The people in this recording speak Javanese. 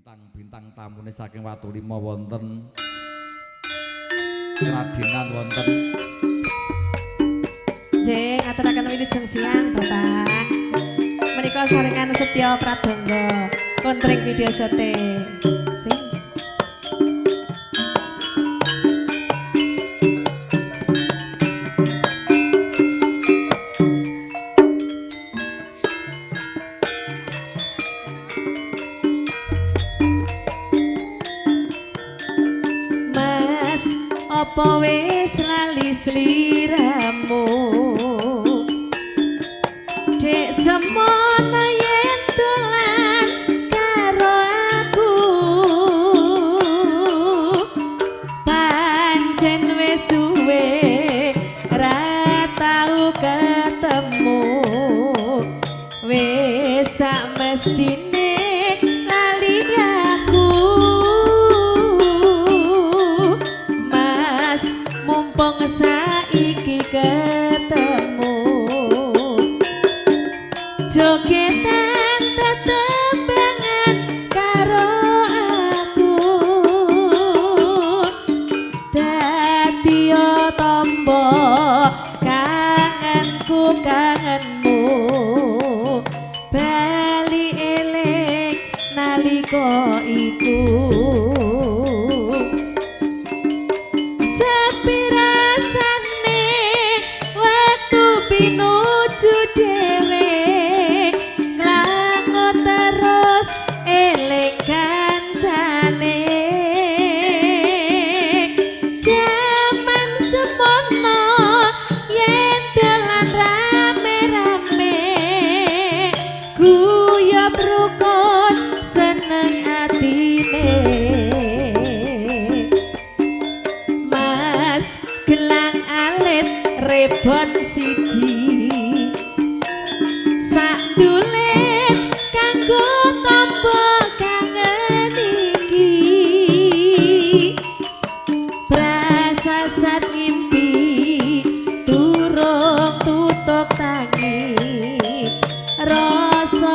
Bintang-bintang tamune saking Watulima wonten Kradenan wonten. Nggih, ngaturaken wilujeng siang Bapak. Menika sarengan Setya Pradangga kontring video sote. Sing Mas, apa wis lali sliramu? Dek semono yen dolan karo aku, pancen wis suwe ra tau ketemu, wis sak mestine lali aku. Mas, mumpung saiki ketemu, jogetan tetembangan karo aku, dadi tombo kangenku kangenmu, bali eling nalika iku. Sepirasane waktu pinuju dhewe, nglango terus eling kancane. Jaman semono yen dolan rame-rame, guyub rukun seneng atine. Mas, gelang alit rebon siji, sak dulit kanggo tombo kangen iki. Prasasat ngimpi durung tutuk tangi, rasa